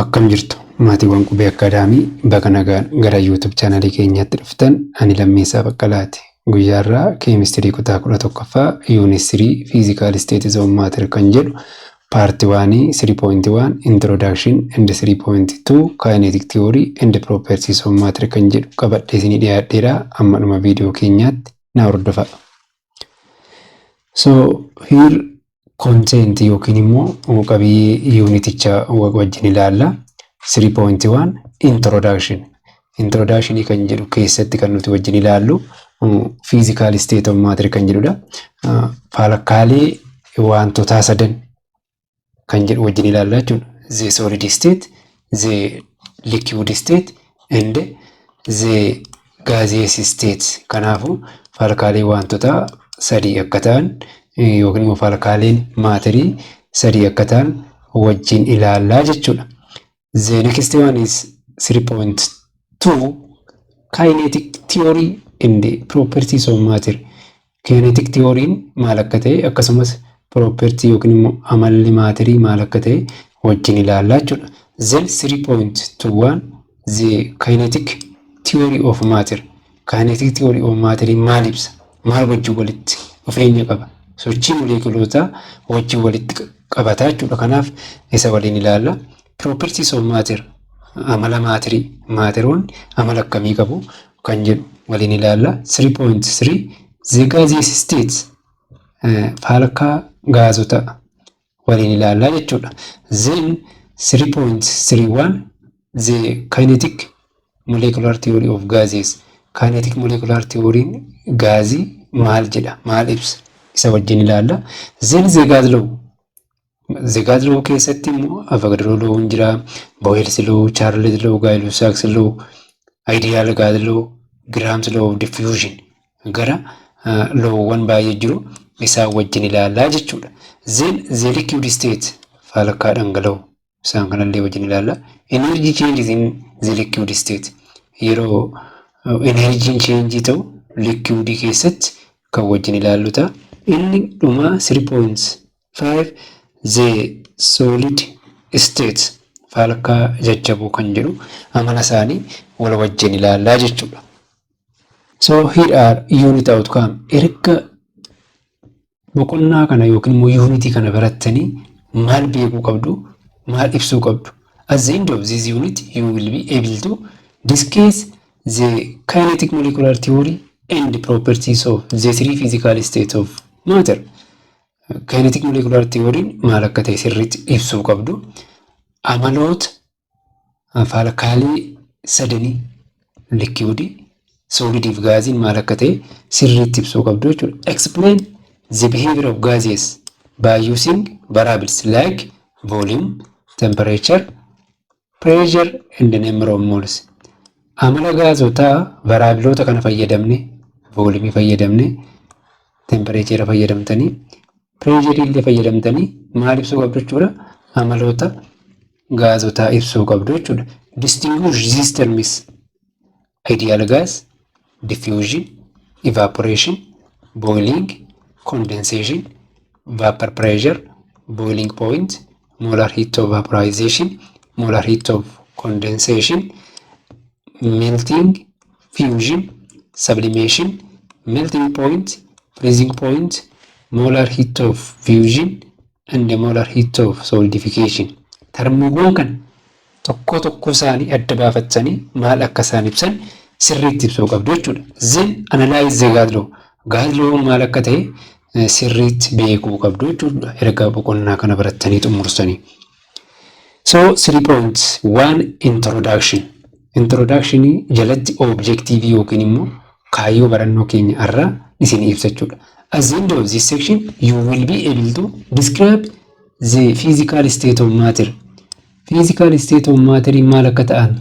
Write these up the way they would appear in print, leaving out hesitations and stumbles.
Akkam jirtu maatiiwwan Qubee Akkaadaamii? Baga nagaan gara YouTube channelii keenyaatti dhuftan. Ani Lammeessaa Baqqalaati. Guyyaa har'aa keemistirii kutaa 11ffaa, unit 3, physical states of matter kan jedhu, part 1 3.1 introduction and 3.2 kinetic theory and properties of matter kan jedhu qabadhee isinii dhiyaadheera. Amma dhuma viidiyoo keenyaatti na hordofaa. So here content yookiin immoo qabiyyee uniticha wajjin ilaalla. 3.1 introduction. Introduction kan jedhu keessatti kan nuti wajjin ilaallu physical state of matter kan jedhudha. Faalakkaalee wantoota sadan kan jedhu wajjin ilaalla jechuudha. The solid state, the liquid state and the gaseous state. Kanaafuu faalkaalee wantoota sadii akka ta'an yookiin immoo faalkaaleen maatarii sadii akka ta'an wajjin ilaallaa jechuudha. The next one is 3.2 kinetic theory and the properties of matter. Kinetic theory maal akka ta'e, akkasumas property yookiin immoo amalli maatarii maal akka ta'e wajjin ilaallaa jechuudha. Then 3.21 the kinetic theory of matter. Kinetic theory of matter maal ibsa? Maal wajjin walitti dhufeenya qaba? Sochii moleekulotaa wajjin walitti qabata jechuudha. Kanaaf isa waliin ilaalla. Properties of matter, amala maatirii, maatiroonni amala akkamii qabu kan jedhu waliin ilaalla. 3.3 the gaseous states, faalkaa gaazota waliin ilaallaa jechuudha. Then 3.31 the kinetic molecular theory of gases. Kinetic molecular theory gaazii maal jedha, maal ibsa, isa wajjin ilaalla. Then the gas law. The gas law keessatti immoo Avogadro law jira, Boyle's law, Charles law, Gay-Lussac's law, ideal gas law, Graham's law of diffusion, gara lawwan baay'ee jiru, isaan wajjin ilaallaa jechuudha. Then the liquid state, faalkaa dhangala'oo, isaan kanallee wajjin ilaalla. Energy changes in the liquid state, yeroo energy change ta'u liquid keessatti kan wajjin ilaallu ta'a. Inni dhumaa 3.5 the solid state, faalkaa jajjaboo kan jedhu, amala isaanii wal wajjin ilaallaa jechuudha. So here are unit outcome. Erga boqonnaa kana yookiin immoo unitii kana barattanii maal beekuu qabdu, maal ibsuu qabdu? At the end of this unit, you will be able to discuss the kinetic molecular theory and the properties of the three physical states of matter. Kinetic molecular theory maal akka ta'e sirriitti ibsuu qabdu. Amaloota faalkaalee sadanii, liquidii, solidii fi gaaziin maal akka ta'e sirriitti ibsuu qabdu jechuudha. Explain the behavior of gases by using variables like volume, temperature, pressure and the number of moles. Amala gaazotaa variableoota kana fayyadamne, volumeii fayyadamne, temperature fayyadamtanii, pressureii illee fayyadamtanii maal ibsuu qabdu jechuudha? Amaloota gaazotaa ibsuu qabdu jechuudha. Distinguish these terms: ideal gas, diffusion, evaporation, boiling, condensation, vapor pressure, boiling point, molar heat of vaporization, molar heat of condensation, melting, fusion, sublimation, melting point, freezing point, molar heat of fusion and the molar heat of solidification. Termiiwwan kana tokko tokko isaanii adda baafatanii maal akka isaan ibsan sirriitti ibsuu qabdu jechuudha. Then analyze the gas law. Gas law maal akka ta'e sirriitti beekuu qabdu jechuudha, erga boqonnaa kana barattanii xumursanii. So 3.1 introduction. Introduction jalatti objective yookiin immoo kaayyoo barannoo keenya irraa isin ibsa jechuudha. At the end of this section, you will be able to describe the physical state of matter. Physical state of matter maal akka ta'an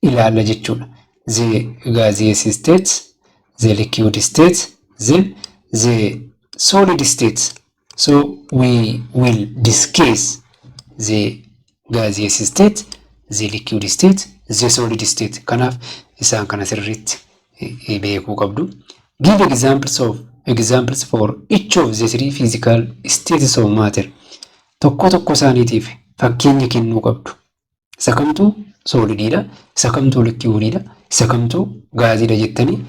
ilaalla jechuudha. The gaseous state, the liquid state, then the solid state. So we will discuss the gaseous state, the liquid state, the solid state. Kanaaf isaan kana sirriitti beekuu qabdu. Give examples for each of the three physical states of matter. Tokko tokko isaaniitiif fakkeenya kennuu qabdu. Isa kamtu solidiidha, isa kamtu liquidiidha, isa kamtu gaaziidha jettanii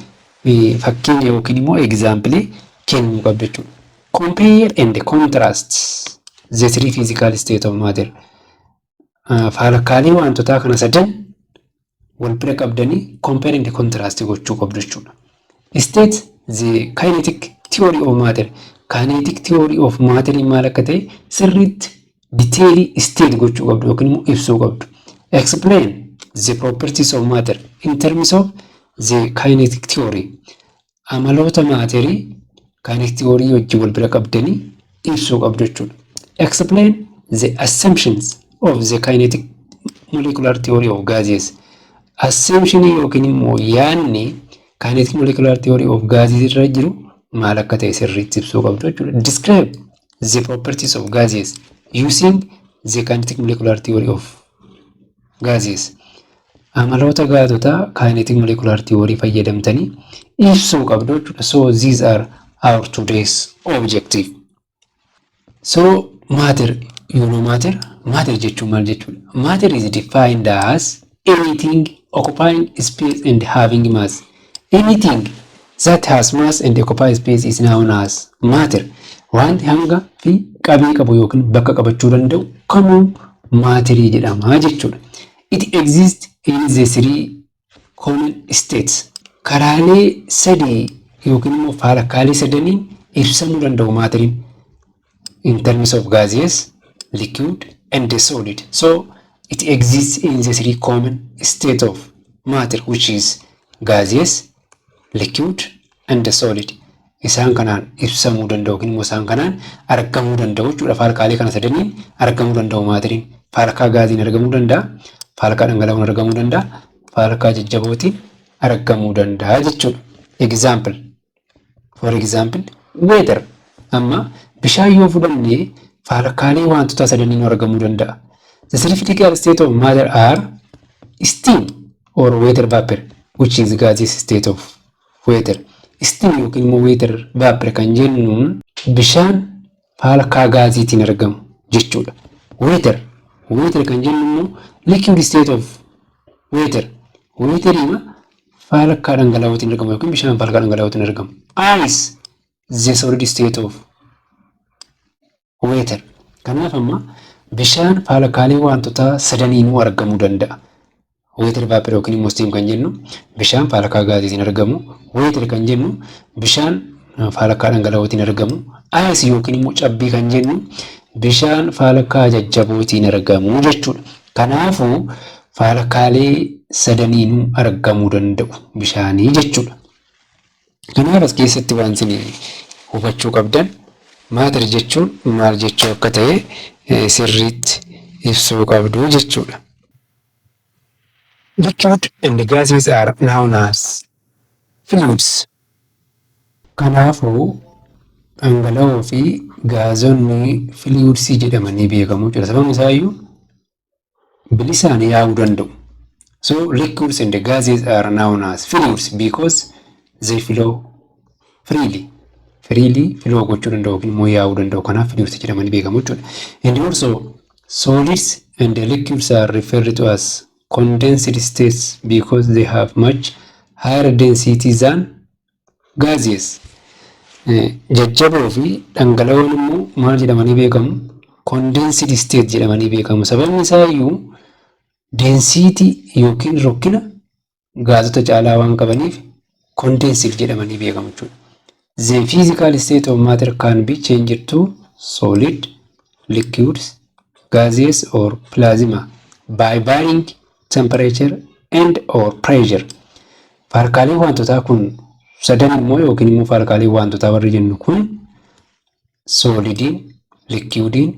fakkeenya yookiin immoo example kennuu qabdu jechuudha. Compare and contrast the three physical state of matter. Faalakkaalee wantoota kana sadan wal bira qabdanii compare and contrast gochuu qabdu jechuudha. State the kinetic theory of matter. Kinetic theory of matter maal akka ta'e sirriitti detailii state gochuu qabdu yookiin immoo ibsuu qabdu. Explain the properties of matter in terms of the kinetic theory. Amaloota maatarii kinetic theory wajjin wal bira qabdanii ibsuu qabdu jechuudha. Explain the assumptions of the kinetic molecular theory of gases. Assumption yookiin immoo yaadni kinetic molecular theory of gases irra jiru maal akka ta'e sirriitti ibsuu qabdu jechuudha. Describe the properties of gases using the kinetic molecular theory of gases. Amaloota gaazotaa kinetic molecular theory fayyadamtanii ibsuu qabdu jechuudha. So these are our today's objective. So matter, you know matter? Matter jechuun maal jechuudha? Matter is defined as anything occupying space and having mass. Anything that has mass and occupies space is known as matter. Wanti hanga fi qabee qabu yookiin bakka qabachuu danda'u kamuu maatirii jedhama jechuudha. It exists in the three common states. Karaalee sadii yookiin immoo faalakkaalee sadaniin ibsamuu danda'u maatiriin. In terms of gaseous, liquid and solid. So it exists in the three common state of matter, which is gaseous, liquid and solid. Isaan kanaan ibsamuu danda'u yookiin immoo isaan kanaan argamuu danda'u jechuudha. Faalkaalee kana sadaniin argamuu danda'u maatiriin. Faalkaa gaaziin argamuu danda'a, faalkaa dhangala'oon argamuu danda'a, faalkaa jajjabootiin argamuu danda'a jechuudha. Example. For example, water. Amma bishaan yoo fudhanne faalkaalee wantoota sadaniin argamuu danda'a. The three physical state of matter are steam or water vapor, which is gaseous state of water. Steam yookiin immoo water vapor kan jennuun bishaan faalkaa gaaziitiin argamu jechuudha. Water. Water kan jennu immoo liquid state of water. Wateriima faalkaa dhangala'ootiin argamu yookiin bishaan faalkaa dhangala'ootiin argamu. Ice, the solid state of water. Kanaaf amma bishaan faalkaalee wantoota sadaniinuu argamuu danda'a. Water vapor yookiin immoo steam kan jennu bishaan faalkaa gaaziitiin argamu. Water kan jennu bishaan faalkaa dhangala'ootiin argamu. Ice yookiin immoo cabbii kan jennu bishaan faalkaa jajjabootiin argamu jechuudha. Kanaafuu faalkaalee sadaniinuu argamuu danda'u bishaanii jechuudha. Kanaaf as keessatti waan isin hubachuu qabdan, matter jechuun maal jechuu akka ta'e sirriitti ibsuu qabdu jechuudha. Liquid and gases are known as fluids. Kanaafuu dhangala'oo fi gaazonni fluidsii jedhamanii beekamu jechuudha. Sababni isaayyuu bilisaan yaa'uu danda'u. So liquids and gases are known as fluids because they flow freely. Freely flow gochuu danda'u yookiin immoo yaa'uu danda'u. Kanaaf fluids jedhamanii beekamu jechuudha. And also solids and liquids are referred to as condensed states because they have much higher density than gases. Jajjaboo fi dhangala'oon immoo maal jedhamanii beekamu? Condensed state jedhamanii beekamu. Sababni isaa iyyuu density yookiin rukkina gaazota caalaa waan qabaniif condensed jedhamanii beekamu jechuudha. The physical state of matter can be changed to solid, liquids, gases or plasma by varying temperature and or pressure. Faalkaaleen wantootaa kun sadan immoo yookiin immoo faalkaaleen wantootaa warri jennu kun solidiin, liquidiin,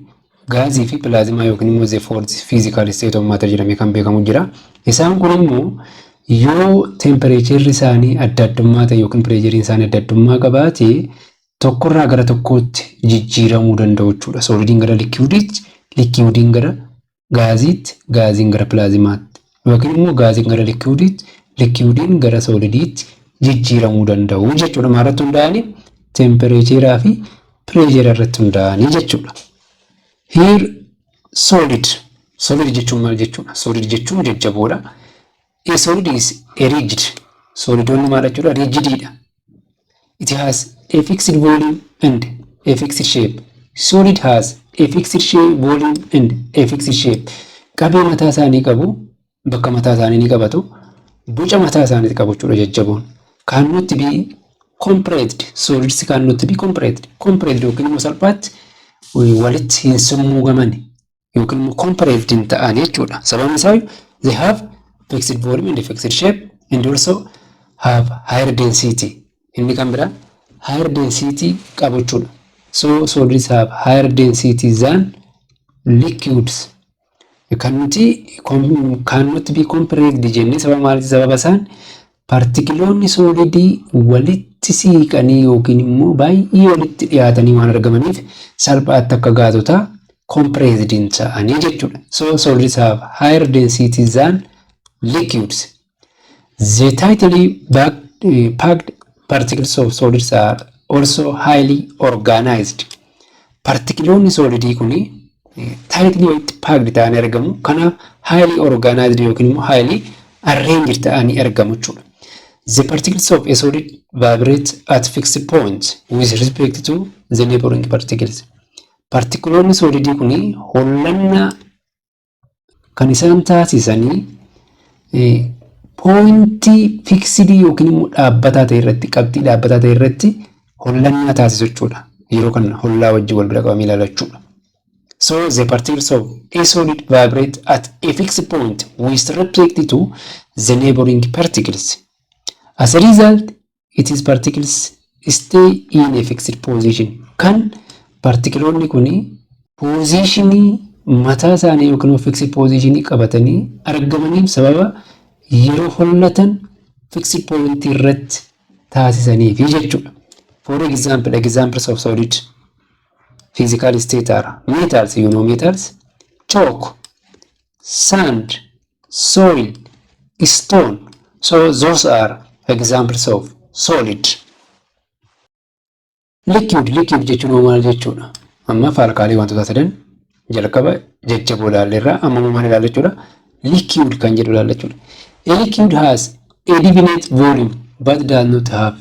gaazii fi pilaazmaa yookiin immoo the fourth physical state of matter jedhamee kan beekamu jira. Isaan kun immoo yoo tempereecherri isaanii adda addummaa ta'e yookiin pireeshariin isaanii adda addummaa qabaate tokkorraa gara tokkootti jijjiiramuu danda'u jechuudha. Solidiin gara liquidiitti, liquidiin gara gaaziitti, gaaziin gara pilaazmaatti yookiin immoo gaaziin gara liquidiitti, liquidiin gara solidiitti jijjiiramuu danda'u jechuudha. Maalirratti hundaa'anii? Tempereecheraa fi pireeshara irratti hundaa'anii jechuudha. Here solid. Solid jechuun maal jechuudha? Solid jechuun jajjaboodha. A solid is a rigid. Solidoonni maal jechuudha? Rigidiidha. It has a fixed volume and a fixed shape. Solid has a fixed shape, volume and a fixed shape. Qabee mataa isaanii qabu, bakka mataa isaanii ni qabatu, boca mataa isaanii qabu jechuudha jajjaboon. Cannot be compressed. Solids cannot be compressed. Compressed yookiin immoo salphaatti walitti hin summuugaman yookiin immoo compressed hin ta'an jechuudha. Sababni isaa, they have fixed volume and fixed shape and also have higher density. Inni kan biraa higher density qabu jechuudha. So solids have higher density than liquids. Kan nuti cannot be compressed jennee sababa maaliiti? Sababa isaan paartikiloonni soolidii walitti siiqanii yookiin immoo baay'ee walitti dhiyaatanii waan argamaniif salphaatti akka gaazotaa compressed hin ta'anii jechuudha. So solids have higher density than liquids. The tightly packed particles of solids are also highly organized. Partikiloonni soolidii kuni tightly walitti packed ta'anii argamu. Kanaaf highly organized yookiin immoo highly arranged ta'anii argamu jechuudha. The particles of a solid vibrate at fixed point with respect to the neighboring particles. Partikiloonni soolidii kuni hollannaa kan isaan taasisanii pointii fixedii yookiin immoo dhaabbataa ta'e irratti, qabxii dhaabbataa ta'e irratti hollannaa taasisu jechuudha. Yeroo kana hollaa wajjin wal bira qabamee ilaala jechuudha. So the particles of a solid vibrate at a fixed point with respect to the neighboring particles. As a result, its particles stay in a fixed position. Kan partikiloonni kuni positionii mataa isaanii yookiin fixed positionii qabatanii argamaniif sababa yeroo hollatan fixed point irratti taasisaniifi jechuudha. For example, examples of solid physical state are metals, you know metals, chalk, sand, soil, stone. So those are examples of solid. Liquid, liquid jechuun maal jechuudha? Amma faalkaalee wantoota sadan jalqaba jajjaboo ilaalleerra, amma maal ilaalla jechuudha? Liquid kan jedhu ilaalla jechuudha. A liquid has a definite volume but does not have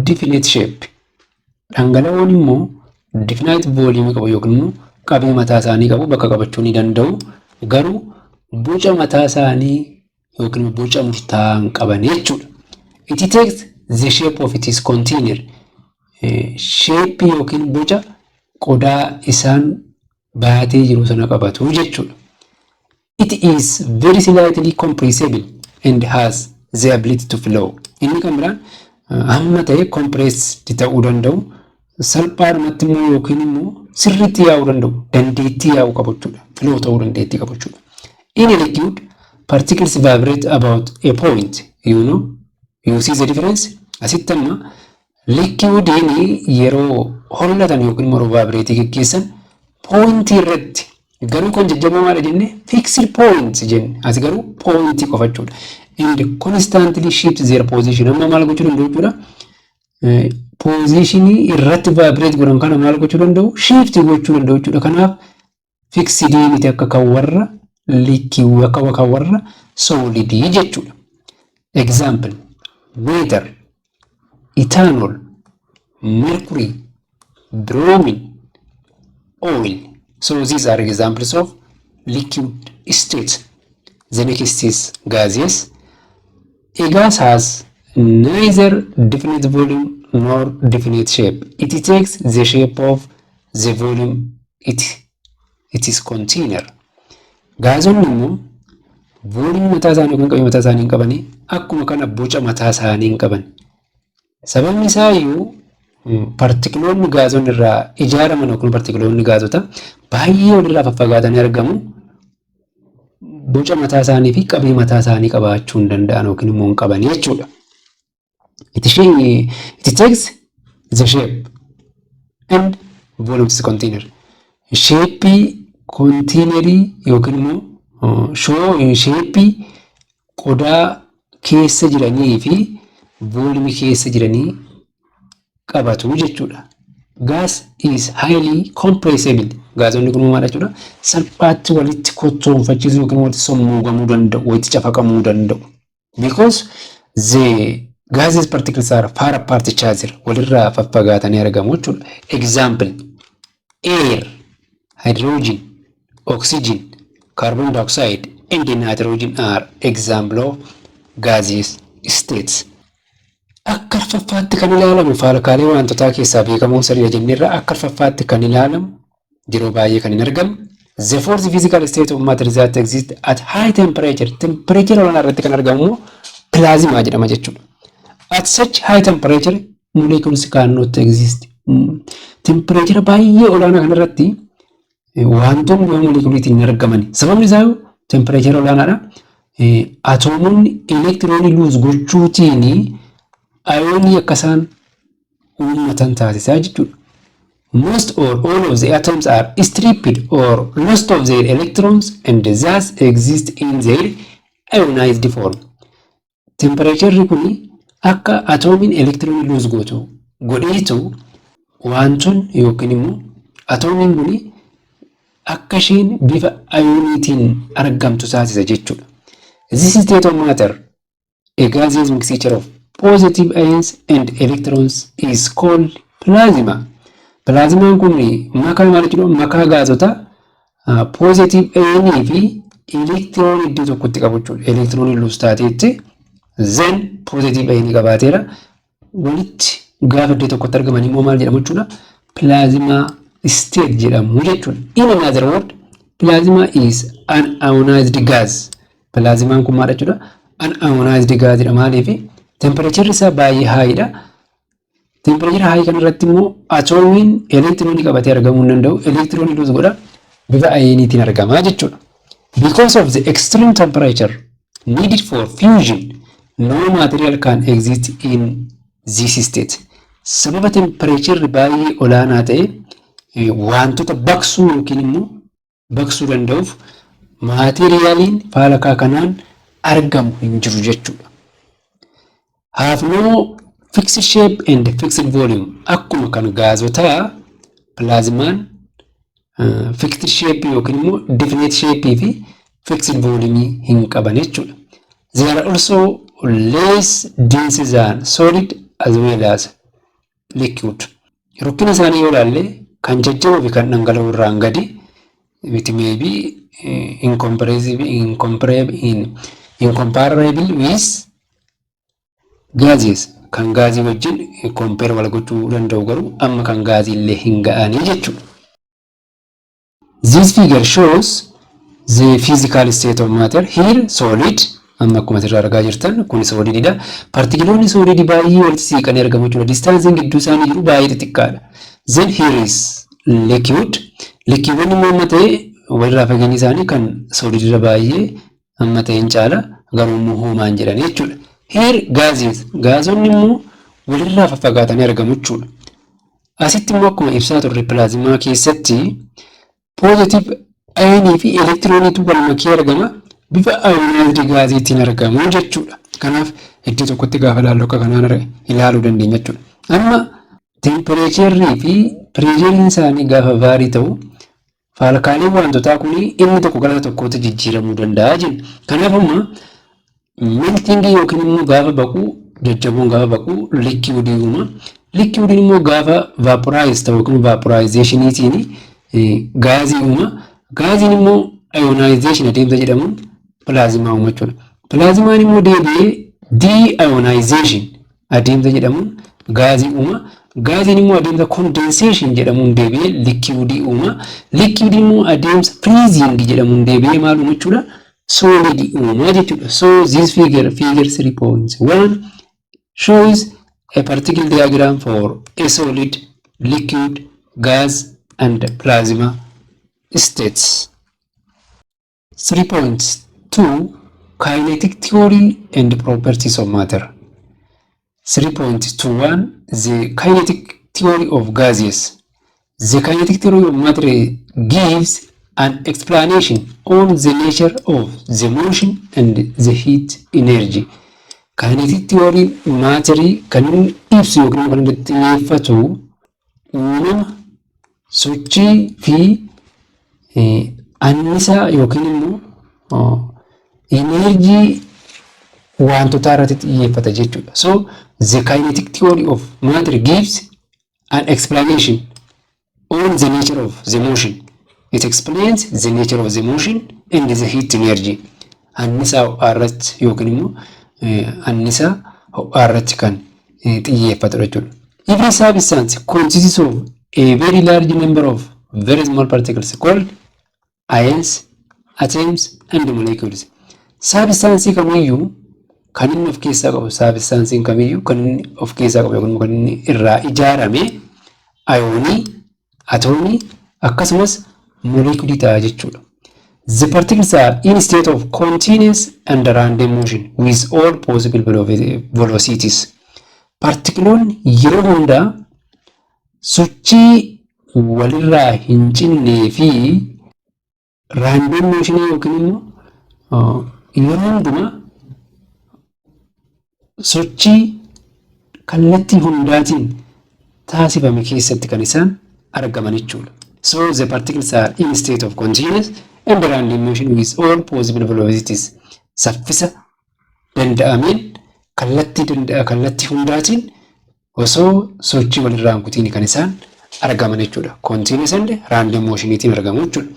definite shape. Dhangala'oon immoo definite volume qabu yookiin immoo qabee mataa isaanii qabu, bakka qabachuu ni danda'u. Garuu boca mataa isaanii yookiin boca murtaa'aa hin qaban jechuudha. It takes the shape of its container. Shapeii yookiin boca qodaa isaan baatee jiru sana qabatu jechuudha. It is very slightly compressible and has the ability to flow. Inni kan biraan hamma ta'e compressed ta'uu danda'u, salphaadhumatti immoo yookiin immoo sirriitti yaa'uu danda'u, dandeettii yaa'uu qabu jechuudha. Flow ta'uu dandeettii qabu jechuudha. In a liquid, particles vibrate about a point. You see the difference? Asitti amma liquidiin yeroo hollatan yookiin immoo vibrate geggeessan pointii irratti, garuu kan jajjaboo maal jenne? Fixed point jenne. As garuu pointii qofa jechuudha. And constantly shift their position. Amma maal gochuu danda'u jechuudha? Positionii irratti vibrate godhan kana maal gochuu danda'u? Shift gochuu danda'u jechuudha. Kanaaf fixedii miti akka kan warra liquid, akka kan warra solidii jechuudha. Example: water, ethanol, mercury, bromine, oil. So these are examples of liquid state. The next is gaseous. A gas has neither definite volume nor definite shape. It takes the shape of the volume it is container. Gaazonni immoo volume mataa isaanii yookiin qabeenya mataa isaanii hin qabanii, akkuma kana boca mataa isaanii hin qaban. Sababni isaa iyyuu partikiloonni gaazonni irraa ijaaraman yookiin partikiloonni gaazota baay'ee walirraa faffagaatanii argamu. Boca mataa isaanii fi qabee mataa isaanii qabaachuu hin danda'an yookiin immoo hin qaban jechuudha. It takes the shape and volume of the container. Shapeii containerii yookiin immoo shapeii qodaa keessa jiranii fi volumeii keessa jiranii qabatu jechuudha. Gas is highly compressible. Gaazonni kun maal jechuudha? Salphaatti walitti kottoonfachiisuu yookiin walitti sommuugamuu danda'u, walitti cafaqamuu danda'u. Because the gases particles are far apart each other. Walirraa faffagaatanii argamu jechuudha. Example: air, hydrogen, oxygen, carbon dioxide and nitrogen are example of gaseous states. Akka arfaffaatti kan ilaalamu, faalkaalee wantootaa keessaa beekamoo sadiidha jenneerra, akka arfaffaatti kan ilaalamu, yeroo baay'ee kan hin argamu, the fourth physical state of matter that exists at high temperature, temperature olaanaa irratti kan argamu immoo plasma jedhama jechuudha. At such high temperature, molecules cannot exist. Temperature baay'ee olaanaa kanarratti wantoonni bifa moleculiitiin hin argaman. Sababni isaa temperature olaanaadha. Atoomonni elektiroonii lose gochuutiin ayoonii akka isaan uummatan taasisaa jechuudha. Most or all of the atoms are stripped or lost of their electrons and thus exist in their ionized form. Temperaturri kun akka atoomiin elektiroonii lose gootu godheetu wantoonni yookiin immoo atoomiin kun akka isheen bifa ayooniitiin argamtu taasisa jechuudha. This state of matter, a gaseous mixture of positive ions and electrons, is called plasma. Plasmaan kun makaa maal jechuudha? Makaa gaazota positive ionii fi electron iddoo tokkotti qabu jechuudha. Electron lose taateetti, then positive ionii qabaateera. Walitti gaafa iddoo tokkotti argaman immoo maal jedhamu jechuudha? Plasma state jedhamu jechuudha. In another word, plasma is an ionized gas. Plasmaan kun maal jechuudha? An ionized gas jedhama. Maaliif? Temperaturri isaa baay'ee highdha. Temperature high kanarratti immoo atoomiin elektiroonii qabatee argamuu hin danda'u. Elektiroonii lose godha. Bifa ayeeniitiin argama jechuudha. Because of the extreme temperature needed for fusion, no material can exist in this state. Sababa temperaturri baay'ee olaanaa ta'e wantoota baqsuu yookiin immoo baqsuu danda'uuf maateriyaaliin faalakaa kanaan argamu hin jiru jechuudha. Have no fixed shape and fixed volume. Akkuma kan gaazotaa pilaazmaan fixed shape yookiin immoo definite shape fi fixed volume hin qaban jechuudha. They are also less dense than solid as well as liquid. Rukkina isaanii yoo ilaalle, kan jajjaboo fi kan dhangala'oo irraan gadi, it may be incomparable with gases. Kan gaazii wajjin compare wal gochuu danda'u, garuu amma kan gaazii illee hin ga'anii jechuudha. This figure shows the physical state of matter. Here solid, amma akkuma asirraa argaa jirtan kun solididha. Partikiloonni solidii baay'ee walitti siiqanii argamu jechuudha. Distaansiin gidduu isaanii jiru baay'ee xixiqqaadha. Then here is liquid. Liquidonni immoo amma ta'e walirraa fageenyi isaanii kan solidirra baay'ee amma ta'e hin caala, garuu immoo hoomaan jedhan jechuudha. Here gases. Gaazonni immoo walirraa faffagaatanii argamu jechuudha. Asitti immoo akkuma ibsaa turre pilaazimaa keessatti positive ionii fi elektirooniitu wal makee argama. Bifa ionized gaaziitiin argamu jechuudha. Kanaaf iddoo tokkotti gaafa ilaallu akka kanaan ilaaluu dandeenya jechuudha. Amma tempereecherrii fi pireesheriin isaanii gaafa vary ta'u, faalkaaleen wantootaa kun inni tokko gara tokkootti jijjiiramuu danda'a jenna. Kanaaf amma meltingii yookiin immoo gaafa baquu, jajjaboon gaafa baquu liquidii uuma. Liquidiin immoo gaafa vaporize ta'u yookiin vaporizationiitiin gaazii uuma. Gaaziin immoo ionization adeemsa jedhamuun pilaazimaa uuma jechuudha. Pilaazimaan immoo deebi'ee deionization adeemsa jedhamuun gaazii uuma. Gaaziin immoo adeemsa condensation jedhamuun deebi'ee liquidii uuma. Liquidiin immoo adeemsa freezing jedhamuun deebi'ee maal uuma jechuudha? Solid uuma jechuudha. So this figure, figure 3.1, shows a particle diagram for a solid, liquid, gas and plasma states. 3.2, Kinetic theory and properties of matter. 3.21, The kinetic theory of gases. The kinetic theory of matter gives an explanation on the nature of the motion and the heat energy. Kinetic theory matter kan inni ibsu yookiin kan inni xiyyeeffatu Uumama, sochii fi annisaa yookiin immoo enerjii wantoota irratti xiyyeeffata jechuudha. So the kinetic theory of matter gives an explanation on the nature of the motion. It explains the nature of the motion and the heat energy. Annisaa ho'aa irratti yookiin immoo annisaa ho'aa irratti kan xiyyeeffatudha jechuudha. Every substance consists of a very large number of very small particles called ions, atoms and molecules. Substance kamiyyuu kan inni of keessaa qabu, substancein kamiyyuu kan inni of keessaa qabu yookiin kan inni irraa ijaarame ayoonii, atoomii akkasumas molekulii ta'a jechuudha. The particles are in state of continuous and random motion with all possible velocities. Partikiloonni yeroo hundaa sochii walirraa hin cinnee fi random motion yookiin immoo yeroo hundumaa sochii kallattii hundaatiin taasifame keessatti kan isaan argaman jechuudha. So the particles are in state of continuous and random motion with all possible velocities. Saffisa danda'ameen kallattii danda'a kallattii hundaatiin osoo sochii walirraa hin kutiin kan isaan argaman jechuudha. Continuous and random motioniitiin argamu jechuudha.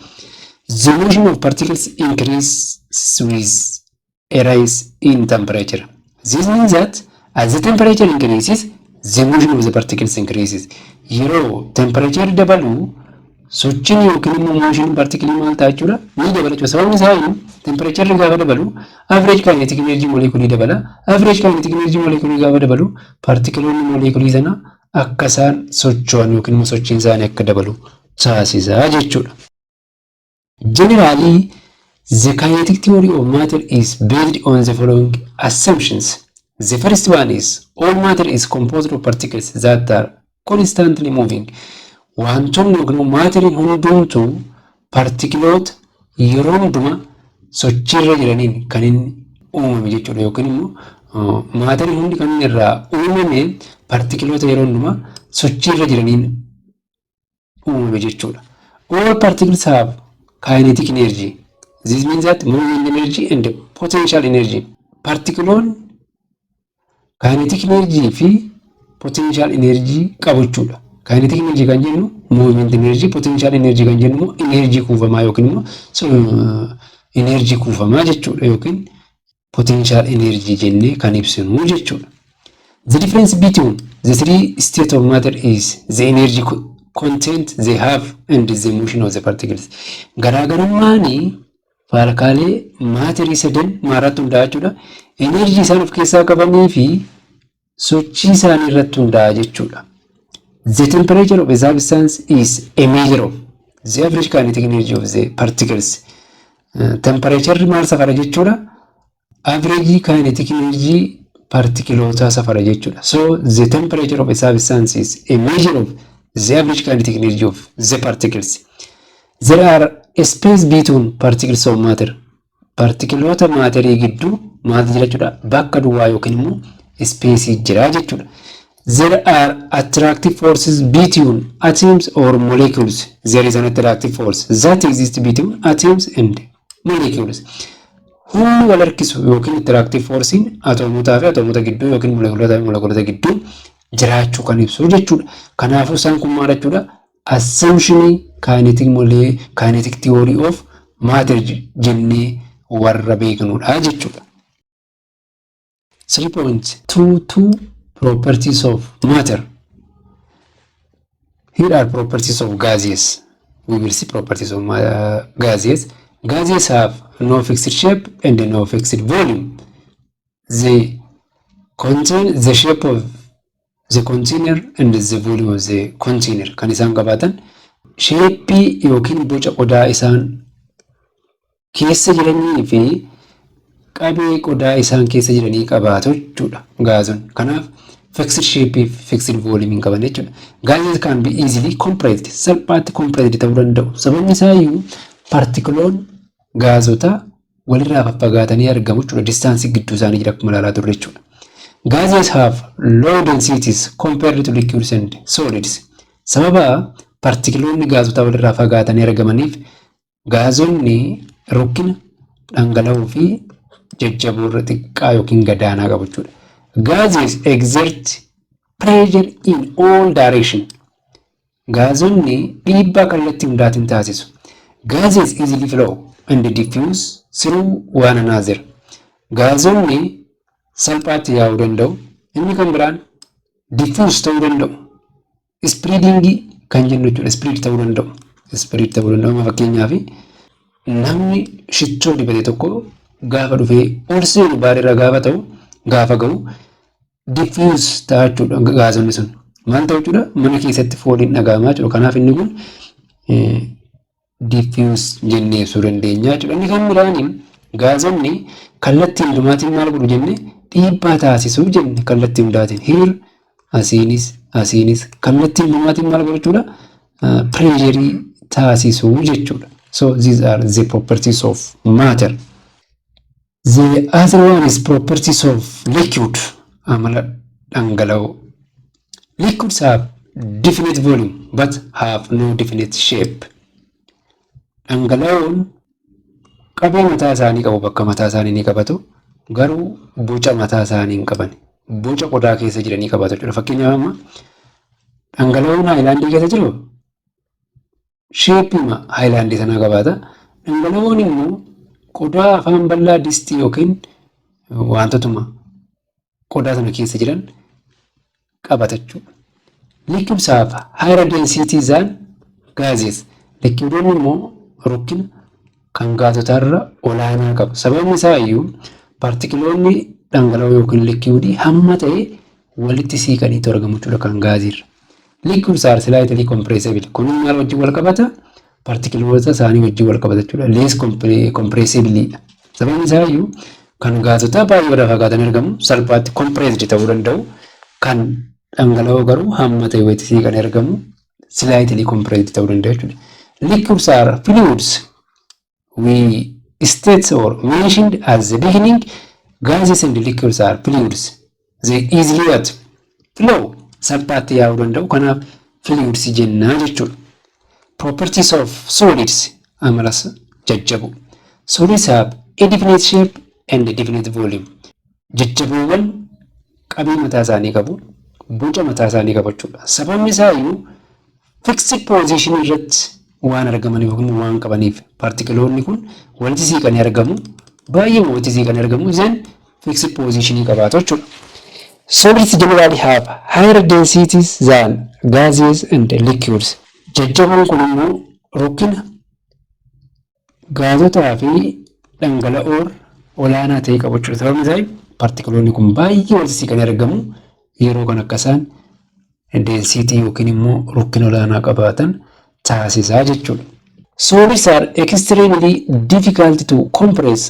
The motion of particles increases with a rise in temperature. This means that as the temperature increases, the motion of the particles increases. Yeroo temperature dabalu sochiin yookiin immoo motion particle maal ta'a jechuudha? Ni dabala jechuudha. Sababni isaa immoo temperature gaafa dabalu average kinetic energy molekulii dabala. Average kinetic energy molekulii gaafa dabalu partikiloonni molekulii sana akka isaan socho'an yookiin immoo sochiin isaanii akka dabalu taasisa jechuudha. Generally, the kinetic theory of matter is based on the following assumptions. The first one is all matter is composed of particles that are constantly moving. Wantoonni yookiin maateriin hundumtuu partikiloota yeroo hundumaa sochiirra jiraniin kan inni uumame jechuudha, yookiin immoo maateriin hundi kan inni irraa uumame partikiloota yeroo hundumaa sochiirra jiraniin uumame jechuudha. All particles have kinetic energy. This means that movement energy and potential energy. Partikiloonni kinetic energy fi potential energy qabu jechuudha. Kinetic energy kan jennu movement energy, potential energy kan jennu immoo energy kuufamaa yookiin immoo energy kuufamaa jechuudha, yookiin potential energy jennee kan ibsinu jechuudha. The difference between the three states of matter is the energy content they have and the motion of the particles. Garaagarummaan faalkaalee maatirii sadan maalirratti hundaa'a jechuudha? Energy isaan of keessaa qabanii fi sochii isaanii irratti hundaa'a jechuudha. The temperature of a substance is a measure of the average kinetic energy of the particles. Temperature maal safara jechuudha? Average kinetic energy partikilootaa safara jechuudha. So the temperature of a substance is a measure of the average kinetic energy of the particles. There are a space between particles of matter. Partikiloota maaterii gidduu maaltu jira jechuudha? Bakka duwwaa yookiin immoo space jira jechuudha. There are attractive forces between atoms or molecules. There is an attractive force that exists between atoms and molecules. Humni wal harkisu yookiin attractive forcein atoomotaa fi atoomota gidduu yookiin molekulootaa fi molekulota gidduu jiraachuu kan ibsu jechuudha. Kanaafuu isaan kun maal jechuudha? Assumptionii kinetic theory of matter jennee warra beeknudha jechuudha. 3.22 Properties of matter. Here are properties of gases. We will see properties of gases. Gases have no fixed shape and no fixed volume. They contain the shape of the container and the volume of the container. Kan isaan qabaatan shapeii yookiin boca qodaa isaan keessa jiranii fi qabee qodaa isaan keessa jiranii qabaatu jechuudha gaazonni. Kanaaf fixed shape fi fixed volume hin qaban jechuudha. Gases can be easily compressed. Salphaatti compressed ta'uu danda'u. Sababni isaa iyyuu paartikiloon gaazota walirraa faffagaatanii argamu jechuudha. Distanceii gidduu isaanii jira akkuma ilaalaa turre jechuudha. Gases have low densities compared to liquids and solids. Sababa paartikiloonni gaazotaa walirraa fagaatanii argamaniif, gaazonni rukkina dhangala'oo fi jajjaboo irra xiqqaa yookiin gadaanaa qabu jechuudha. Gases exert pressure in all direction. Gaazonni dhiibbaa kallattii hundaatiin taasisu. Gases easily flow and diffuse through one another. Gaazonni salphaatti yaa'uu danda'u. Inni kan biraan diffuse ta'uu danda'u. Spreading kan jennu jechuudha. Spread ta'uu danda'u. Spread ta'uu danda'u. Fakkeenyaaf, namni shittoo dibate tokko gaafa dhufee ol seenu baarirra gaafa ta'u, gaafa ga'u, diffuse ta'a jechuudha gaazonni sun. Maal ta'u jechuudha? Mana keessatti fooliin dhaga'amaa jechuudha. Kanaaf inni kun diffuse jennee ibsuu dandeenya jechuudha. Inni kan biraaniin gaazonni kallattii hundumaatiin maal godhu jenne? Dhiibbaa taasisuu jenne kallattii hundaatiin. Here, asiinis asiinis kallattii hundumaatiin maal godhu jechuudha? Pressure taasisuu jechuudha. So these are the properties of matter. The other one is properties of liquid. Amala dhangala'oo. Liquids have definite volume but have no definite shape. Dhangala'oon qabee mataa isaanii qabu, bakka mataa isaanii ni qabatu, garuu boca mataa isaanii hin qaban. Boca qodaa keessa jiranii qabatu jechuudha. Fakkeenyaaf, amma dhangala'oon haayilaandii keessa jiru shape haayilaandii sanaa qabaata. Dhangala'oon immoo qodaa afaan bal'aa distii yookiin wantootuma qodaa sana keessa jiran qabata jechuudha. Liquids have higher density than gases. Liquidoonni immoo rukkina kan gaazotaarra olaanaa qabu. Sababni isaa iyyuu paartikiloonni dhangala'oo yookiin liquidii hamma ta'e walitti siiqaniitu argamu jechuudha kan gaaziirra. Liquids are slightly compressible. Kun maal wajjin wal qabata? Paartikiloota isaanii wajjin wal qabata jechuudha. Less compressible dha. Sababni isaa iyyuu kan gaazotaa baay'ee irraa fagaatanii argamu, salphaatti compressed ta'uu danda'u. Kan dhangala'oo garuu hamma ta'e walitti siiqanii argamu, slightly compressed ta'uu danda'u jechuudha. Liquids are fluids. We state or mentioned at the beginning, gases and liquids are fluids. They easily what? Flow. Salphaatti yaa'uu danda'u. Kanaaf fluids jennaa jechuudha. Properties of solids, amala jajjaboo. Solids have a definite shape and a definite volume. Jajjaboowwan qabee mataa isaanii qabu, boca mataa isaanii qabu jechuudha. Sababni isaa iyyuu fixed position irratti waan argamaniif yookiin waan qabaniif, paartikiloonni kun walitti siiqanii argamu. Baay'ee walitti siiqanii argamu. Then fixed position qabaatu jechuudha. Solids generally have higher densities than gases and liquids. Jajjaboon kun immoo rukkina gaazotaa fi dhangala'oo olaanaa ta'e qabu jechuudha. Sababni isaa paartikiloonni kun baay'ee walitti siiqanii argamu. Yeroo kan akka isaan density yookiin immoo rukkina olaanaa qabaatan taasisaa jechuudha. Solids are extremely difficult to compress.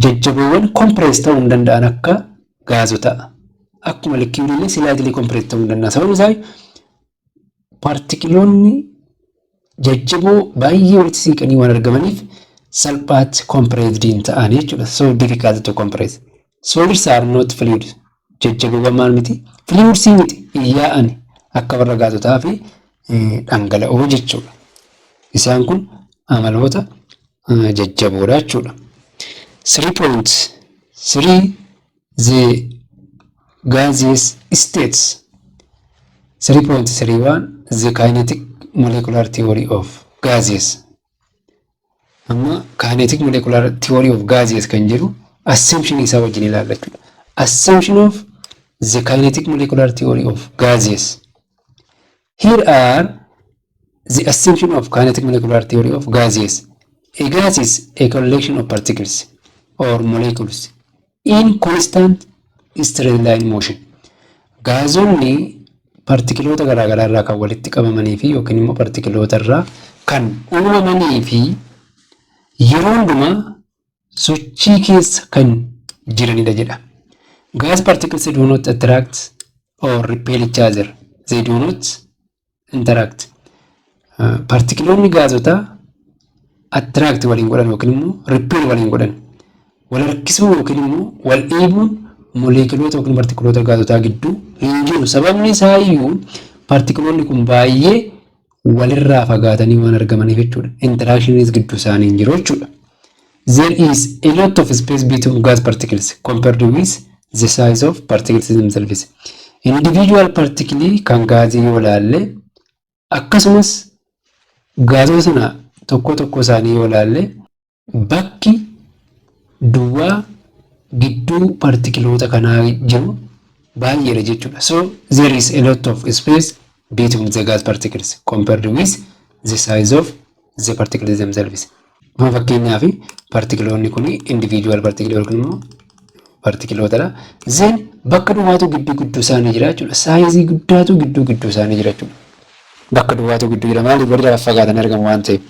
Jajjaboowwan compress ta'uu hin danda'an akka gaazotaa. Akkuma liquidillee slightly compress ta'uu hin danda'an. Sababni isaa paartikiloonni jajjaboo baay'ee walitti siiqanii waan argamaniif salphaatti compressed hin ta'an jechuudha. So difficult to compress. Solids are not fluid. Jajjaboowwan maal miti? Fluids miti, hin yaa'an akka warra gaazotaa fi dhangala'oo jechuudha. Isaan kun amaloota jajjaboodha jechuudha. 3.3 The gaseous states. 3.31 The kinetic molecular theory of gases. Amma kinetic molecular theory of gases kan jedhu assumption isaa wajjin ilaalla jechuudha. Assumption of the kinetic molecular theory of gases. Here are the assumption of kinetic molecular theory of gases. A gas is a collection of particles or molecules in constant straight line motion. Gaazonni partikiloota garaagaraa irraa kan walitti qabamanii fi yookiin immoo partikiloota irraa kan uumamanii fi yeroo hundumaa sochii keessa kan jiranidha jedha. Gas particles do not attract or repel each other. They do not interact. Partikiloonni gaazotaa attract waliin godhan yookiin immoo repel waliin godhan. Wal harkisuu yookiin immoo wal dhiibuun moleekiloota yookiin partikiloota gaazotaa gidduu hin jiru. Sababni isaa iyyuu Paartikiloonni kun baay'ee walirraa fagaatanii waan argamaniif jechuudha. Interactionis gidduu isaanii hin jiru jechuudha. There is a lot of space between gas particles compared with the size of particles themselves. Individual particle kan gaazii yoo ilaalle, akkasumas gaazota sana tokko tokko isaanii yoo ilaalle, bakki duwwaa gidduu partikiloota kanaa jiru baay'eedha jechuudha. So there is a lot of space between the gas particles compared with the size of the particles themselves. Amma fakkeenyaaf partikiloonni kun individual particle yookiin immoo partikilootadha. Then bakka duwwaatu gidduu gidduu isaanii jira jechuudha. Sizeii guddaatu gidduu gidduu isaanii jira jechuudha. Bakka duwwaatu gidduu jira, maaliif? Walirraa fagaatanii argamu waan ta'eef.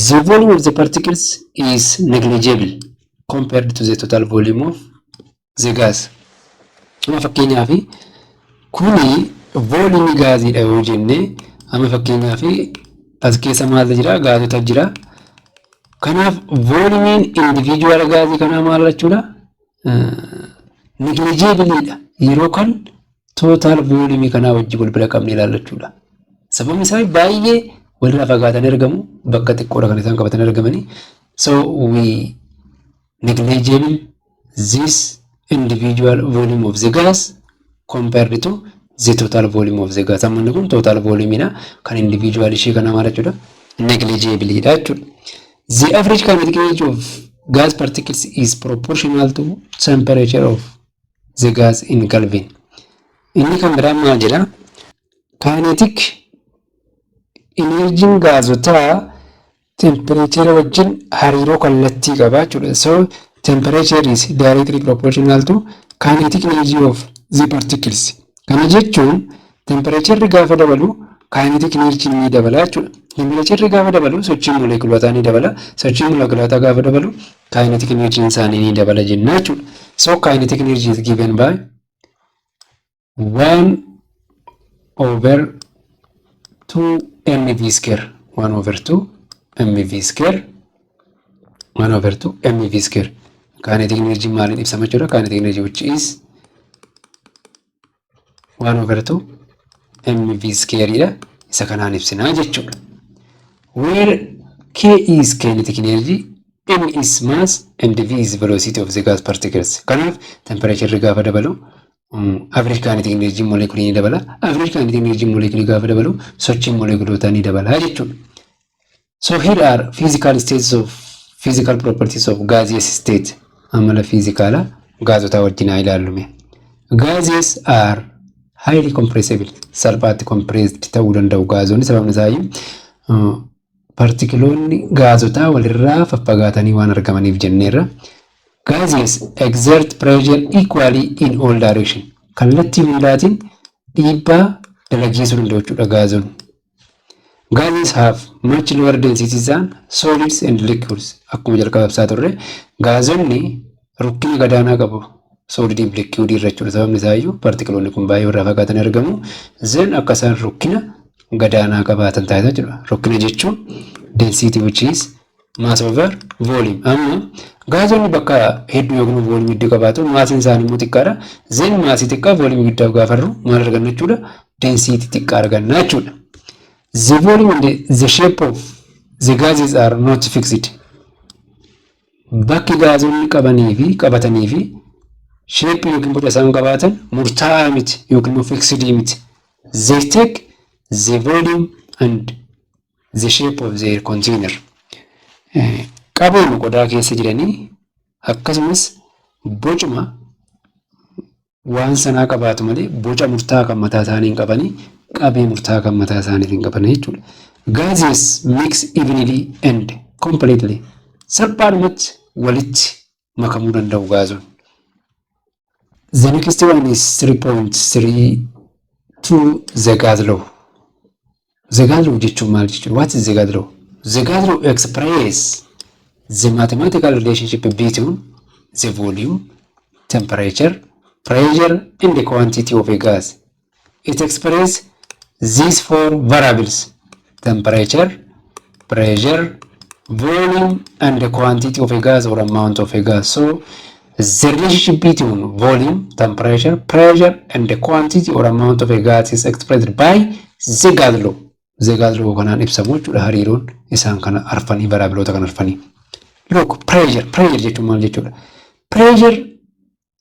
The volume of the particles is negligible compared to the total volume of the gas. Amma fakkeenyaaf kuni volume gaaziidha yoo jenne, amma fakkeenyaaf as keessa maaltu jira? Gaazota jira. Kanaaf volumeiin individual gaazii kanaa maal jechuudha? Negligibleiidha. Yeroo kan total volume kanaa wajjin wal bira qabnee ilaalla jechuudha. Sababni isaa baay'ee walirraa fagaatanii argamu, bakka xiqqoodha kan isaan qabatanii argamanii. So we negligible this individual volume of the gas compared to the total volume of the gas. Amma inni kun total volume dha. Kan individual ishee kanaa maal jechuudha? Negligibleidha jechuudha. The average kinetic energy of gas particles is proportional to temperature of the gas in Kelvin. Inni kan biraa maal jedha? Kinetic energy gaazotaa temperature wajjin hariiroo kallattii qaba jechuudha. So temperature is directly proportional to kinetic energy of the particles. Kana jechuun temperature gaafa dabalu kinetic energy ni dabala jechuudha. Temperature gaafa dabalu sochiin molekulootaa ni dabala. Sochiin molekulootaa gaafa dabalu kinetic energy isaanii ni dabala jenna jechuudha. So kinetic energy is given by 1 over 2 mv square, 1 over 2 mv square, 1 over 2 mv square. Kinetic energy maaliin ibsama jechuudha? Kinetic energy, which is 1 over 2 mv square dha. Isa kanaan ibsinaa jechuudha. Where k is kinetic energy, m is mass and v is velocity of the gas particles. Kanaaf temperature gaafa dabalu average kinetic energy molekulii ni dabala. Average kinetic energy molekulii gaafa dabalu sochiin molekulootaa ni dabala jechuudha. So here are physical states of physical properties of gaseous state. Amala fiizikaalaa gaazotaa wajjin haa ilaallume. Gases are highly compressible. Salphaatti compressed ta'uu danda'u gaazonni, sababni isaa partikiloonni gaazotaa walirraa faffagaatanii waan argamaniif jenneerra. Gases exert pressure equally in all direction. Kallattii hundaatiin dhiibbaa dalageessuu danda'u jechuudha gaazonni. Gases have much lower density than solids and liquids. Akkuma jalqaba ibsaa turre, gaazonni rukkina gadaanaa qabu solidii fi liquidii irra jechuudha. Sababni isaa iyyuu partikiloonni kun baay'ee irraa fagaatanii argamu. Then akka isaan rukkina gadaanaa qabaatan taasisa jechuudha. Rukkina jechuun density, which is mass over volume. Amma gaazonni bakka hedduu yookiin volume hedduu qabaatu, massiin isaanii immoo xiqqaadha. Then massii xiqqaa volume guddaa gaafarru maal arganna jechuudha? Density xiqqaa arganna jechuudha. The volume and the shape of the gases are not fixed. Bakki gaazonni qabanii fi qabatanii fi shapeii yookiin boca isaan qabaatan murtaa'aa miti yookiin immoo fixed miti. They take the volume and the shape of their container. Qabeema qodaa keessa jiranii akkasumas bocuma waan sanaa qabaatu malee boca murtaa'aa kan mataa isaanii hin qabanii, qabee murtaa'aa kan mataa isaanii hin qaban jechuudha. Gases mix evenly and completely. Salphaadhumatti walitti makamuu danda'u gaazonni. The next one is 3.32, the gas law. The gas law jechuun maal jechuudha? What is the gas law? The gas law express the mathematical relationship between the volume, temperature, pressure and the quantity of a gas. It expresses these four variables: temperature, pressure, volume and the quantity of a gas or amount of a gas. So The relationship between volume, temperature, pressure, and the quantity or amount of a gas is expressed by the gas law. The gas law kanaan ibsamu jechuudha hariiroon isaan kana arfanii, variableoota kana arfanii. Look, pressure, pressure jechuun maal jechuudha? Pressure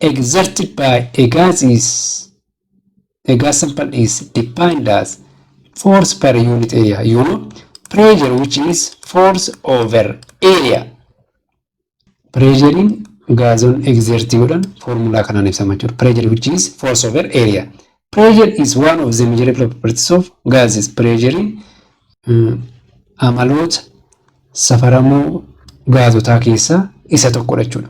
exerted by a gas is a gas sample is defined as force per unit area. Pressure, which is force over area. Pressurein gaazon exert godhan formulaa kanaan ibsama jechuudha. Pressure, which is force over area. Pressure is one of the measurable properties of gases. Pressurein amaloota safaramoo gaazotaa keessaa isa tokkodha jechuudha.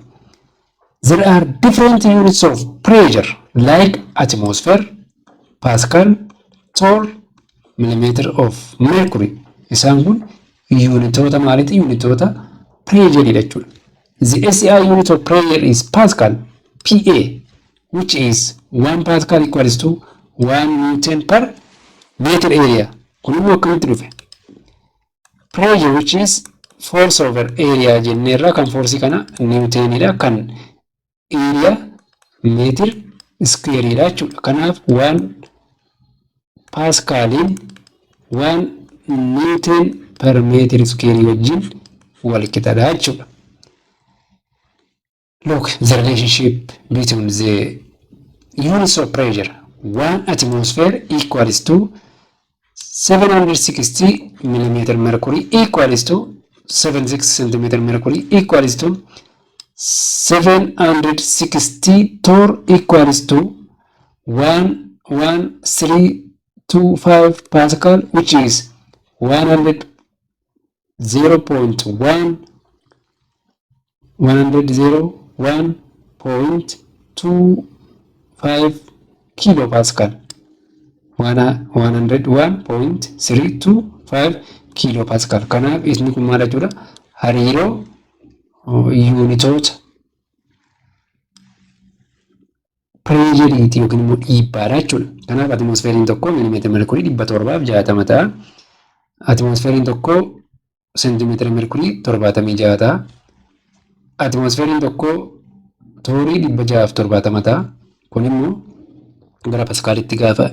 There are different units of pressure like atmosphere, Pascal, torr, millimeter of mercury. Isaan kun unitoota maaliiti? Unitoota pressureidha jechuudha. The SI unit of pressure is Pascal, PA, which is 1 Pascal equals to 1 Newton per meter area. Kun immoo akkamitti dhufe? Pressure, which is force over area jenneerra, kan force kana Newtonidha, kan area meter squareidha jechuudha. Kanaaf 1 Pascaliin 1 Newton per meter square wajjin wal qixadha jechuudha. Look, the relationship between the units of pressure. 1 atmosphere equals to 760 millimeter mercury equals to 76 centimeter mercury equals to 760 torr equals to 11325 Pascal, which is 100 0.1 101.25 kilopascal, 101.325 kilopascal. Kanaaf inni kun maal jechuudha? Hariiroo unitoota pressureiiti yookiin immoo dhiibbaadha jechuudha. Kanaaf atmosphereiin tokko miilimeetira merkurii 760 ta'a. Atmosphereiin tokko seentimeetira merkurii 76 ta'a. Atmosphereiin tokko torrii 670 ta'a. Kun immoo gara paskaalitti gaafa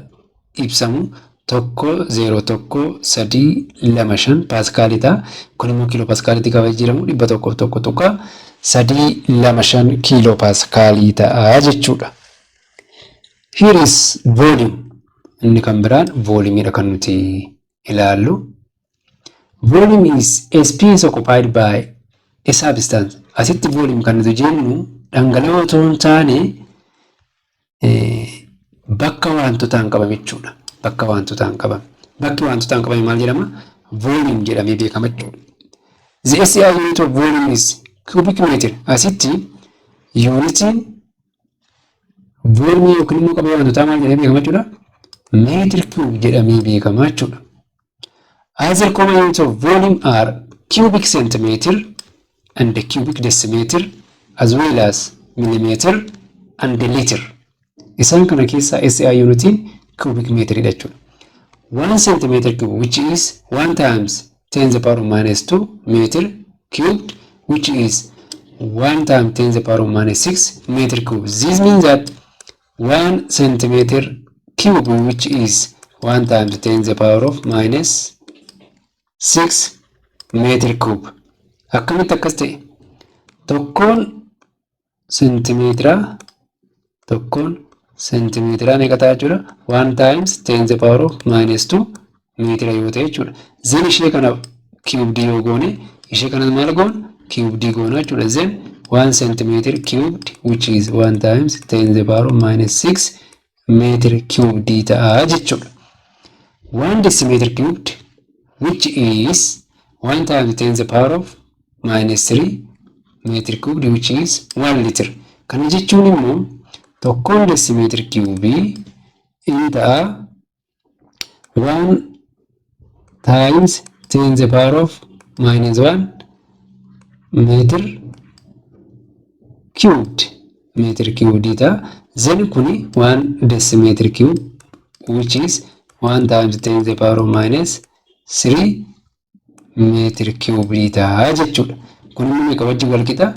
ibsamu 1, 0, 1, 3, 2, 5 paaskaalii ta'a. Kun immoo kiiloo paaskaalitti gaafa jijjiiramu 101.325 kiiloo paaskaalii ta'a jechuudha. Here is volume. Inni kan biraan volumeidha kan nuti ilaallu. Volume is a space occupied by a substance. Asitti volume kan nuti jennu dhangala'oo otoo hin taane bakka wantotaan qabame jechuudha. Bakka wantotaan qabame. Bakki wantotaan qabame maal jedhama? Volume jedhamee beekama jechuudha. The SI unit of volume is cubic meter. Asitti unitiin volume yookiin immoo qabee wantotaa maal jedhamee beekama jechuudha? Meter cube jedhamee beekama jechuudha. Other common units of volume are cubic centimeter and the cubic decimeter, as well as millimeter and the liter. Isaan kana keessaa SI unitiin cubic meter jechuudha. 1 centimeter cube, which is 1 times 10 the power of minus 2 meter cubed, which is 1 times 10 the power of minus 6 meter cube. This means that 1 centimeter cube, which is 1 times 10 the power of minus 6 meter cube. Akkamitti akkas ta'e? Tokkoon seentimeetira, tokkoon seentimeetira meeqa ta'a jechuudha? 1 times 10 the power of minus 2 meetira yoo ta'e jechuudha. Then ishee kana cubed yoo goone, ishee kana maal goona? Cubed goona jechuudha. Then 1 centimeter cubed, which is 1 times 10 the power of minus 6 meter cubed ta'a jechuudha. 1 decimeter cubed, which is 1 times 10 the power of minus 3 meter cubed, which is 1 liter. Kana jechuun immoo tokkoon decimeter cube in ta'a 1 times 10 the power of minus 1 meter cubed, meter cubed ta'a. Then kuni 1 decimeter cube, which is 1 times 10 the power of minus 3 meter cube ta'a jechuudha. Kun immoo meeqa wajjin wal qixa?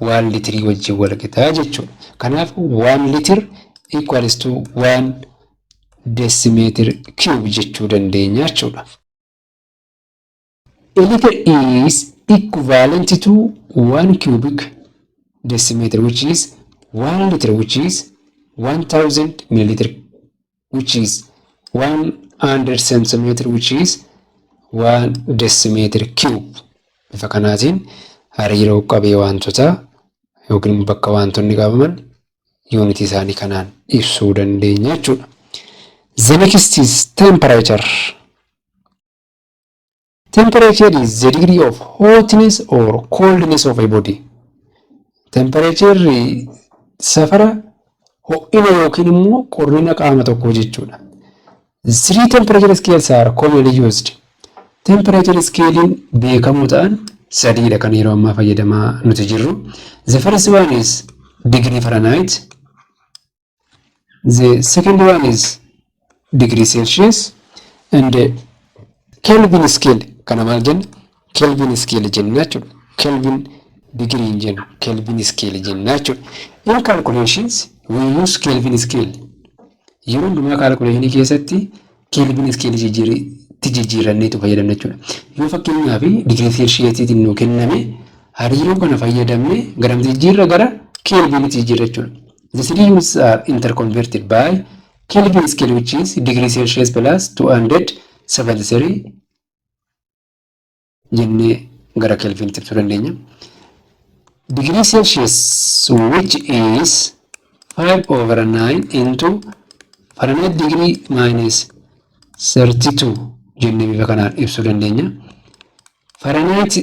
1 litirii wajjin wal qixaa jechuudha. Kanaaf 1 liter equals to 1 decimeter cube jechuu dandeenya jechuudha. A liter is equivalent to 1 cubic decimeter, which is 1 liter, which is 1000 milliliter, which is 100 centimeter, which is 1 decimeter cube. Bifa kanaatiin hariiroo qabee wantoota yookiin bakka wantoonni qabaman yuunitii isaanii kanaan ibsuu dandeenya jechuudha. The next is temperature. Temperature is the degree of hotness or coldness of a body. Temperature safara ho'ina yookiin immoo qorrina qaama tokkoo jechuudha. Three temperature scales are commonly used. Temperature scalein beekamoo ta'an sadiidha kan yeroo ammaa fayyadamaa nuti jirru. The first one is degree Fahrenheit. The second one is degree Celsius and Kelvin scale. Kana maal jenna? Kelvin scale jenna jechuudha. Kelvin degree hin jennu, Kelvin scale jenna jechuudha. In calculations we use Kelvin scale. Yeroo hundumaa calculation keessatti Kelvin scale jijjiirratti jijjiiranneetu fayyadamna jechuudha. Yoo fakkeenyaaf digirii Celsiusiitiin nuu kenname, hariiroo kana fayyadamne garamti jijjiirra? Gara Kelvinitti jijjiirra jechuudha. The three units are interconverted by Kelvin scale, which is degree Celsius plus 273 jennee gara Kelvinitti ibsuu dandeenya. Degree Celsius, which is 5 over 9 into Fahrenheit degree minus 32 jennee bifa kanaan ibsuu dandeenya. Fahrenheit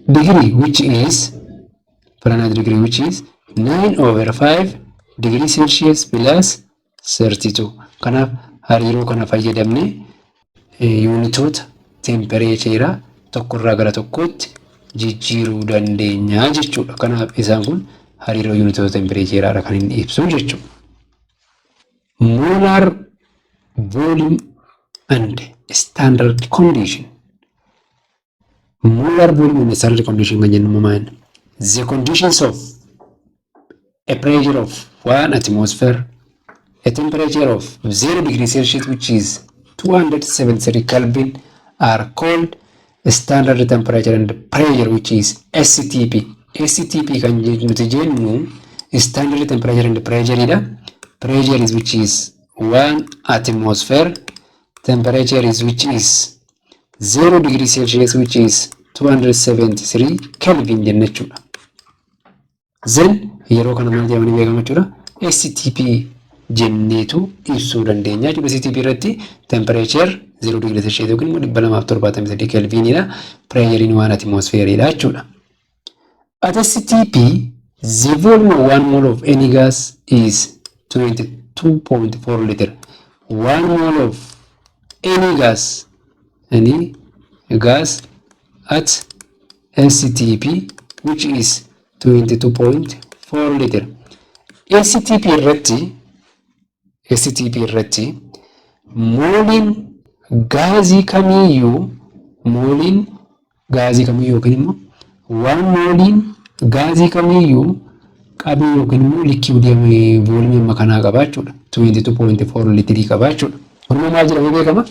degree, which is Fahrenheit degree, which is 9 over 5 degree Celsius plus 32. Kanaaf hariiroo kana fayyadamnee yuunitoota tempereecheraa tokkorraa gara tokkootti jijjiiruu dandeenya jechuudha. Kanaaf isaan kun hariiroo yuunitoota tempereecheraadha kan inni ibsu jechuudha. Molar volume and standard condition. Molar volume and standard condition kan jennu maal? The conditions of a pressure of 1 atmosphere, a temperature of 0 degrees Celsius, which is 273 Kelvin, are called standard temperature and pressure, which is STP. STP kan nuti jennu standard temperature and pressure dha. Pressure is which is 1 atmosphere, temperature is which is 0 degree Celsius, which is 273 Kelvin jenna jechuudha. Then yeroo kana maal jedhamanii beekamu jechuudha? STP jenneetu ibsuu dandeenya jechuudha. STP irratti temperature 0 degree Celsius yookiin immoo 273 Kelvinidha. Pressurein 1 atmosphereidha jechuudha. At STP, the volume of 1 mole of any gas is 22.4 liter. 1 mole of any gas at STP, which is 22.4 liter. STP irratti mooliin gaazii kamiiyyuu, mooliin gaazii kamiiyyuu yookiin immoo waan mooliin gaazii kamiiyyuu qabee yookiin immoo likiidii voolumii amma kanaa qaba jechuudha. 22.4 litirii qaba jechuudha. Kun immoo maal jedhamee beekama?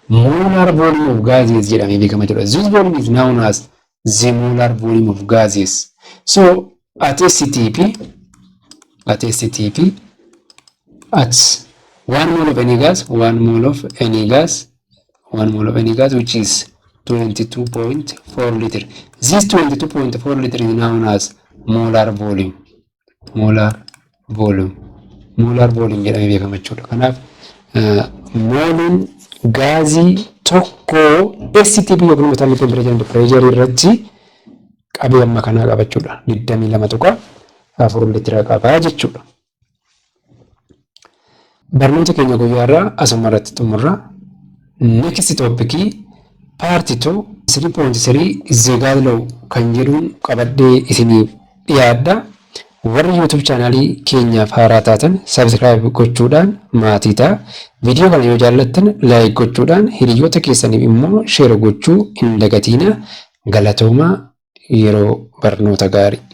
Molar volume of gases jedhamee beekama jechuudha. This volume is known as the molar volume of gases. So at STP, at 1 mole of any gas, 1 mole of any gas, 1 mole of any gas, which is 22.4 liter. This 22.4 liter is known as molar volume. Molar volume. Molar volume jedhamee beekama jechuudha. Kanaaf mooliin gaazii tokko STP yookiin immoo standard temperature and pressure irratti qabee amma kanaa qaba jechuudha. 22.4 litira qabaa jechuudha. Barnoota keenya guyyaa irraa asuma irratti xumurra. Next topic, part 2, 3.3, the gas law kan jedhuun qabadhee isiniif dhiyaadha. Warri YouTube chaanaalii keenyaaf haaraa taatan subscribe gochuudhaan maatii ta'a. Viidiyoo kana yoo jaallattan like gochuudhaan, hiriyoota keessaniif immoo share gochuu hin dagatina. Galatoomaa. Yeroo barnoota gaarii.